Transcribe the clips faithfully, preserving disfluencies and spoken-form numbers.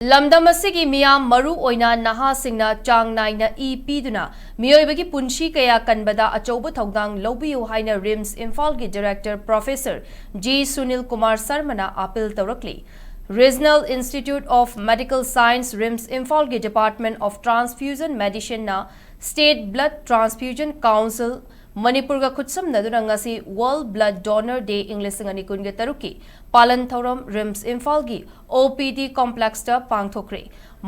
ꯂꯝꯗꯝ ꯑꯁꯤꯒꯤ ꯃꯤꯌꯥꯝ, ꯃꯔꯨ ꯑꯣꯏꯅ ꯅꯍꯥꯁꯤꯡꯅ ꯆꯥꯡ ꯅꯥꯏꯅ ꯏ ꯄꯤꯗꯨꯅ ꯃꯤꯑꯣꯏꯕꯒꯤ ꯄꯨꯟꯁꯤ ꯀꯌꯥ ꯀꯟꯕꯗ ꯑꯆꯧꯕ ꯊꯧꯗꯥꯡ ꯂꯧꯕꯤꯌꯨ ꯍꯥꯏꯅ ꯔꯤꯝꯁ ꯏꯝꯐꯥꯜꯒꯤ director professor G Sunil Kumar ꯁꯔꯃꯅ ꯑꯥꯄꯤꯜ ꯇꯧꯔꯛꯂꯤ꯫ Regional Institute of Medical Science, RIMS ꯏꯝꯐꯥꯜꯒꯤ Department of Transfusion Medicineꯅ State Blood Transfusion Council ꯃꯅꯤꯄꯨꯔꯒ ꯈꯨꯠꯁꯝꯅꯗꯨꯅ ꯉꯁꯤ World Blood Donor Day ꯏꯪ ꯂꯤꯁꯤꯡ ꯑꯅꯤ ꯀꯨꯟꯒ ꯇꯔꯨꯛꯀꯤ ꯄꯥꯂꯟ ꯊꯧꯔꯝ ꯔꯤꯝꯁ ꯏꯝꯐꯥꯜꯒꯤ ꯑꯣ ꯄꯤ ꯗꯤ ꯀꯣꯝꯄ꯭ꯂꯦꯛꯁꯇ ꯄꯥꯡꯊꯣꯛꯈ꯭ꯔꯦ꯫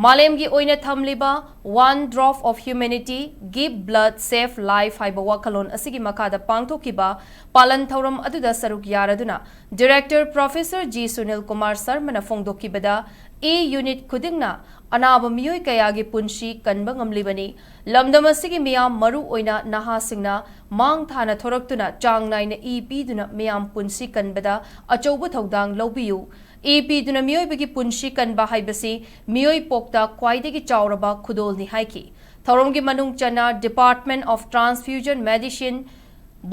ꯃꯥꯂꯦꯝꯒꯤ ꯑꯣꯏꯅ ꯊꯝꯂꯤꯕ One Drop of Humanity, Give Blood, Save Life ꯍꯥꯏꯕ ꯋꯥꯈꯜꯂꯣꯟ ꯑꯁꯤꯒꯤ ꯃꯈꯥꯗ ꯄꯥꯡꯊꯣꯛꯈꯤꯕ ꯄꯥꯂꯟ ꯊꯧꯔꯝ ꯑꯗꯨꯗ ꯁꯔꯨꯛ ꯌꯥꯔꯗꯨꯅ director professor G Sunil Kumar ꯁꯔꯃꯅ ꯐꯣꯡꯗꯣꯛꯈꯤꯕꯗ, ꯏ ꯌꯨꯅꯤꯠ ꯈꯨꯗꯤꯡꯅ ꯑꯅꯥꯕ ꯃꯤꯑꯣꯏ ꯀꯌꯥꯒꯤ ꯄꯨꯟꯁꯤ ꯀꯟꯕ ꯉꯝꯂꯤꯕꯅꯤ꯫ ꯂꯝꯗꯝ ꯑꯁꯤꯒꯤ ꯃꯤꯌꯥꯝ, ꯃꯔꯨ ꯑꯣꯏꯅ ꯅꯍꯥꯁꯤꯡꯅ ꯃꯥꯡ ꯊꯥꯅ ꯊꯣꯔꯛꯇꯨꯅ ꯆꯥꯡ ꯅꯥꯏꯅ ꯏ ꯄꯤꯗꯨꯅ ꯃꯤꯌꯥꯝ ꯄꯨꯟꯁꯤ ꯀꯟꯕꯗ ꯑꯆꯧꯕ ꯊꯧꯗꯥꯡ ꯂꯧꯕꯤꯌꯨ꯫ ꯏ ꯄꯤꯗꯨꯅ ꯃꯤꯑꯣꯏꯕꯒꯤ ꯄꯨꯟꯁꯤ ꯀꯟꯕ ꯍꯥꯏꯕꯁꯤ ꯃꯤꯑꯣꯏ ꯄꯣꯛꯇ ꯈ꯭ꯋꯥꯏꯗꯒꯤ ꯆꯥꯎꯔꯕ ꯈꯨꯗꯣꯜꯅꯤ ꯍꯥꯏꯈꯤ꯫ ꯊꯧꯔꯝꯒꯤ ꯃꯅꯨꯡ ꯆꯟꯅ Department of Transfusion Medicine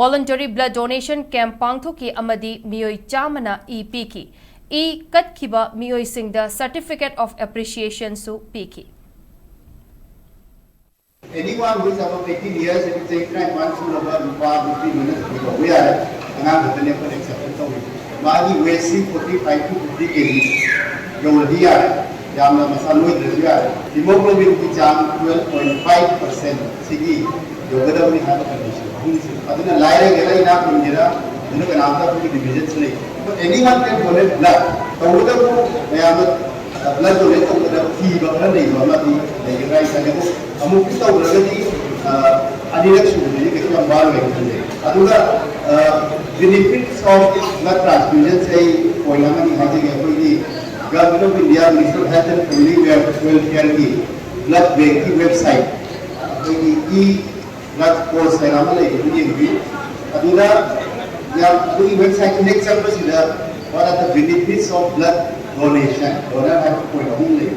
Voluntary Blood Donation Camp ꯄꯥꯡꯊꯣꯛꯈꯤ ꯑꯃꯗꯤ ꯃꯤꯑꯣꯏ ꯆꯥꯝꯃꯅ ꯏ ꯄꯤꯈꯤ꯫ ꯏ ꯀꯠꯈꯤꯕ ꯃꯤꯑꯣꯏꯁꯤꯡꯗ Certificate of Appreciationꯁꯨ ꯄꯤꯈꯤ꯫ Anyone who is above eighteen years, ꯍꯥꯏꯗꯤ ꯆꯍꯤ ꯇꯔꯥꯅꯤꯄꯥꯟ ꯁꯨꯔꯕ ꯅꯨꯄꯥ ꯅꯨꯄꯤ ꯂꯣꯏꯅ ꯇꯧꯕ ꯌꯥꯔꯦ꯫ ꯑꯉꯥꯡ ꯈꯛꯇꯅꯦ ꯑꯩꯈꯣꯏꯅ exception ꯇꯧꯔꯤꯁꯦ꯫ ꯃꯥꯒꯤ weight ꯁꯤ forty five to fifty kg ꯌꯧꯔꯗꯤ ꯌꯥꯔꯦ꯫ ꯌꯥꯝꯅ ꯃꯁꯥ ꯅꯣꯏꯗ꯭ꯔꯁꯨ ꯌꯥꯔꯦ꯫ Hemoglobinꯒꯤ ꯆꯥꯡ twelve point five percent ꯁꯤꯒꯤ ꯌꯧꯒꯗꯕꯅꯤ ꯍꯥꯏꯕ condition ꯑꯍꯨꯝꯁꯤ꯫ ꯑꯗꯨꯅ ꯂꯥꯏꯔꯒꯦꯔꯥ ꯏꯅꯥꯛ ꯈꯨꯟꯒꯦꯔꯥ ꯑꯗꯨꯅ ꯀꯅꯥꯝꯇ ꯑꯩꯈꯣꯏꯒꯤ divisionꯁꯨ ꯂꯩꯇꯦ꯫ Anyone can donate blood꯫ ꯇꯧꯕꯇꯕꯨ ꯃꯌꯥꯝꯅ blood donate ꯇꯧꯕꯗ ꯀꯤꯕ ꯈꯔ ꯂꯩꯕ ꯑꯃꯗꯤ ꯂꯩꯒꯗ꯭ꯔꯥ ꯍꯥꯏꯅ ꯈꯜꯂꯤ꯫ ꯑꯗꯨ ꯑꯃꯨꯛꯇꯤ ꯇꯧꯈ꯭ꯔꯒꯗꯤ ꯑꯅꯤꯔꯛ ꯁꯨꯕꯗꯨꯗꯤ ꯀꯩꯁꯨ ꯌꯥꯝ ꯋꯥꯔꯣꯏꯅ ꯈꯜꯂꯦ꯫ ꯑꯗꯨꯒ benefits of blood transfusion ꯑꯩ point ꯑꯃꯅꯤ ꯍꯥꯏꯖꯒꯦ꯫ ꯑꯩꯈꯣꯏꯒꯤ Government of India, Ministry of Health and Family Welfareꯒꯤ blood bankꯀꯤ website, ꯑꯩꯈꯣꯏꯒꯤ E blood course ꯍꯥꯏꯅ ꯑꯃ ꯂꯩꯕꯗꯨ ꯌꯦꯡꯕꯤꯌꯨ꯫ ꯑꯗꯨꯗ ꯌꯥꯝ ꯑꯗꯨꯒꯤ websiteꯇ ꯍꯦꯛ ꯆꯪꯕꯁꯤꯗ what are the benefits of blood donation, donor ꯍꯥꯏꯕ point ꯑꯍꯨꯝ ꯂꯩ꯫